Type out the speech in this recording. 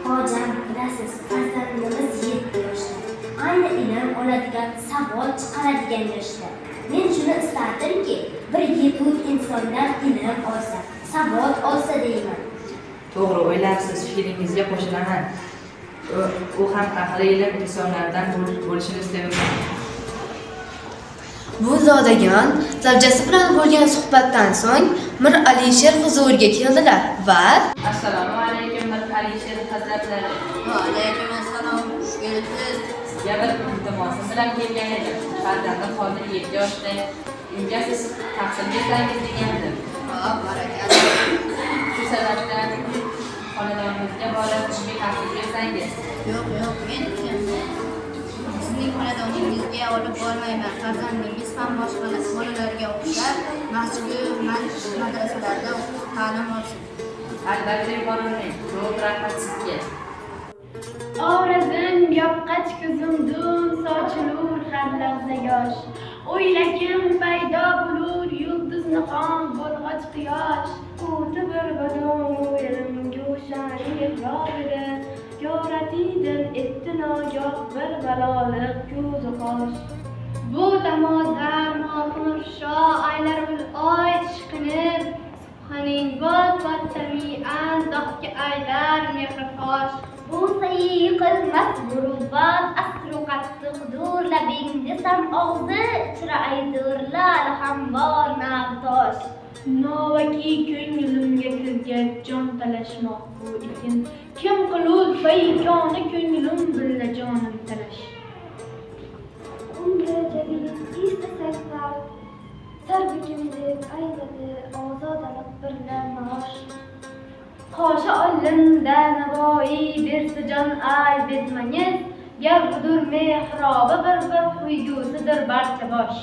Hojam, bilasiz, farzandimiz 7 yoshda. Ayni ilm oladigan, savod chiqaradigan yoshda. Men shuni istardimki, bir yetuk insondan ilm olsa, savod olsa deyman. To'g'ri o'ylabsiz, fikringizga qo'shilaman. U ham ahli ilm insonlardan bo'lishini istayman. Bu zodagon zavjasi bilan bo'lgan suhbatdan so'ng Mir Alisher huzuriga keldilar va Assalomu alaykum, Mir Alisher hazratlari. Va alaykum assalom, xush kelibsiz. Sizga bir iltimosim bilan kelgan edim. Farzandim hozir 7 yoshda. Unga siz tahsil bersangiz degandim. Hop, barakat. Shu sababdan xonadonimizga borib unga tahsil bersangiz. Yo'q, yo'q, men ukamni sizning xonadoningizga olib bormayman. Farzandingiz ham boshqa bolalarga o'xshab masjidu madrasalarda o'qib ta'lim olsin. Albatta yuborolmang. Ko'p rahmat sizga. Orazim yopqach ko'zimdun sochilur har lahza yosh. O'ylakim paydo bo'lur yulduz nihon bo'lg'och quyosh. Quti bir badon ilm go'shani mihrobida. Yoratidan etdi nogoh bir baloliq ko'zu qosh. Bu damodar mohir shoh aylar ul oy ishqinib, Subhaning bot bot tamian dohga aylar mehri fosh. Bu sayi qilmas muruvvat asru qattiqdur labing desam og'zi ichra aydur lali ham bor navtosh. Novaki ko'nglimga kirgach jon talashmoq bu ekin. Kim qilur paykoni ko'nglim billa jonim talash. Umri javid istasak fard, sarvi kimdek ayladi ozodalik birla maosh. Qoshi olinda Navoiy bersa jon ayb etmangiz, gar budur mehrobi bir bir quygusidir barcha bosh.